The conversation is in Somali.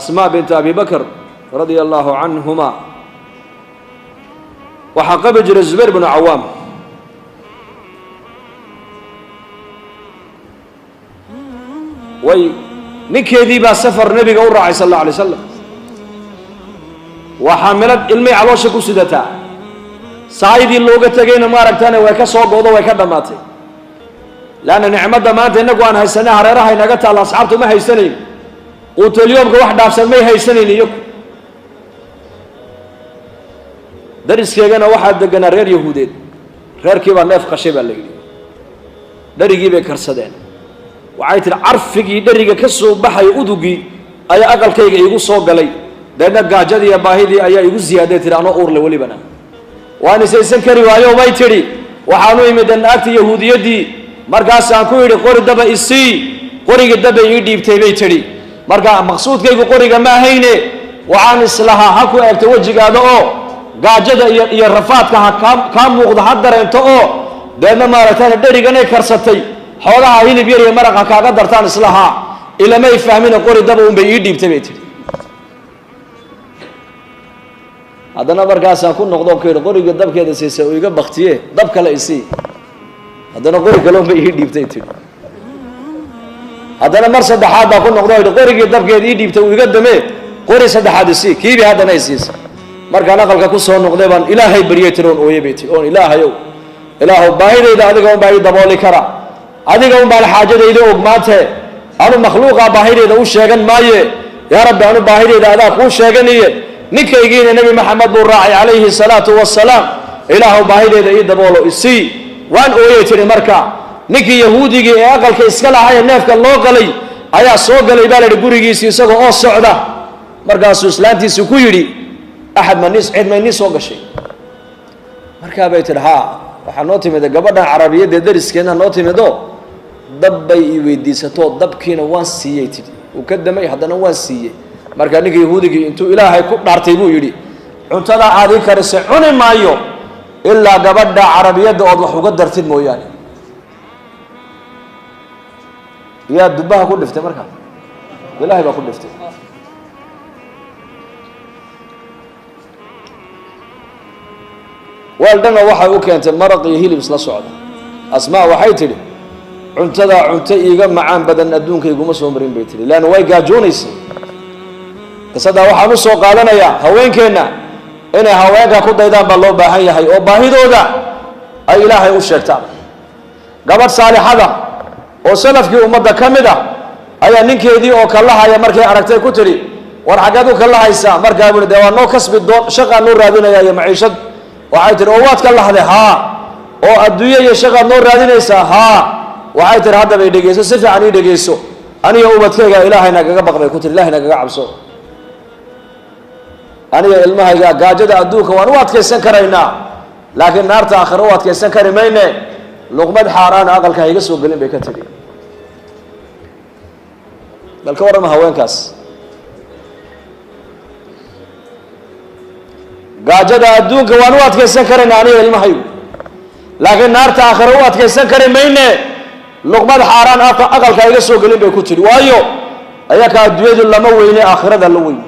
Asmaa binta Abi Bakr radia allahu canhuma waxaa qabi jiray Zubayr bnu Cawaam. Way ninkeedii baa safar nebiga u raacay sal alla alay slam. Waa xaamilad, ilmay caloosha ku sidataa. Saayidii looga tegayna maaragtane way ka soo go'do, way ka dhammaatay. Leanna nicmadda maanta innagu aan haysanay hareeraha inaga taalla asxaabtu ma haysanayn. Quutulyoomka wax dhaafsan may haysanayn iyagu. Dariskeegana waxaa deganaa reer Yahuudeed. Reerkii baa neef qashay baa la yidhi, dherigii bay karsadeen. Waxay tihi, carfigii dheriga ka soo baxaya, udugii ayaa aqalkayga iigu soo galay, deedna gaajadii iyo baahidii ayaa igu ziyaaday, tihi, anoo uurle welibana waan isaysan kari waayo, bay tidhi. Waxaanu imid naagta Yahuudiyaddii, markaasaan ku yidhi, "Qori daba isii." Qorigii dabay ii dhiibtay, bay tidhi. Marka maqsuudkaygu qoriga ma ahayne, waxaan islahaa ha ku eegto wejigaada oo gaajada iyo rafaadka ha kaa muuqdo, ha dareento, oo deedna maaragtay dheriganay karsatay xoogaha hilib yar iyo maraq ha kaaga dartaan islahaa. Ilamay fahmina, qori daba unbay ii dhiibtay, bay tidhi. Haddana markaasaan ku noqdo, ku yidhi, "Qorigii dabkeeda siisay oo iga baktiye, dab kale isii." Haddana qori kale unbay ii dhiibtay, tidhi. Haddana mar saddexaad baa ku noqdo, yidhi, "Qorigii dabkeeda ii dhiibtay uu iga damee, qori saddexaad isii." Kiibii haddana isiisay. Markaan aqalka ku soo noqday baan Ilaahay baryay, tiri, oon ooyey, bay tiri, oon, "Ilaahayow, Ilaahow, baahidayda adiga un baa ii dabooli kara, adiga un baan xaajadayda og maante. Anu makhluuqa baahidayda u sheegan maaye. Yaa Rabbi, anu baahidayda adaa kuu sheeganiye. Ninkaygiina Nebi Maxamed buu raacay calayhi salaatu wasalaam. Ilaahow, baahidayda ii daboolo, isii." Waan ooyey, tiri. Marka ninkii Yahuudigii ee aqalka iska lahaa ee neefka loo qalay ayaa soo galay, baa la yidhi, gurigiisii isagoo oo socda. Markaasuu islaantiisu ku yidhi, "Axad ma nis, cid may nin soo gashay?" Markaa bay tidhi, "Haa, waxaa noo timid gabadhan Carabiyadee dariskeenna noo timido, dab bay i weydiisato, dabkiina waan siiyey," tidhi. "Uu ka damay, haddana waan siiyey." Markaa ninka Yahuudigii intuu Ilaahay ku dhaartay buu yidhi, "Cuntada aad ii karisay cuni maayo ilaa gabadha Carabiyadda ood wax uga dartid mooyaane." Yaa dubbaha ku dhiftay? Markaa Ilaahay baa ku dhiftay. Weeldhana waxay u keentay maraq iyo hilib isla socda. Asmaa waxay tidhi, "Cuntadaa cunto iiga macaan badan adduunka iguma soo marin," bay tihi, leanna way gaajoonaysay. Qisadaa waxaan u soo qaadanayaa, haweenkeenna inay haweenka ku daydaan baa loo baahan yahay, oo baahidooda ay Ilaahay u sheegtaan. Gabadh saalixada oo salafkii ummadda ka mid ah ayaa ninkeedii oo kalahaya markay aragtay ku tidhi, "War, xaggeed u kalahaysaa?" Markaa buuhi, "Dee waa noo kasbi doon, shaqaan noo raadinaya iyo maciishad." Waxay tihi, "Oo waad ka lahday?" "Haa." "Oo adduunyo iyo shaqaad noo raadinaysaa?" "Haa." Waxay tihi, "Haddaba i dhegeyso, si fiican ii dhegeyso. Aniga ubadkayga Ilaahay nagaga baq," bay ku tiri. "Ilahay nagaga cabso. Aniga ilmahayga gaajada adduunka waan u adkaysan karaynaa, laakiin naarta aakhira u adkaysan kari mayne. Luqmad xaaraana aqalka hayga soo gelin," bay ka tidhi. Bal ka warrama haweenkaas, gaajada adduunka waan u adkaysan karaynaa aniga ilmahaygu, laakiin naarta aakhira u adkaysan kari mayne. Luqmad xaaraan aqalka iga soo gelin, bay ku tidhi. Waayo, ayaka adduunyadu lama weyne, aakhirada la weyn.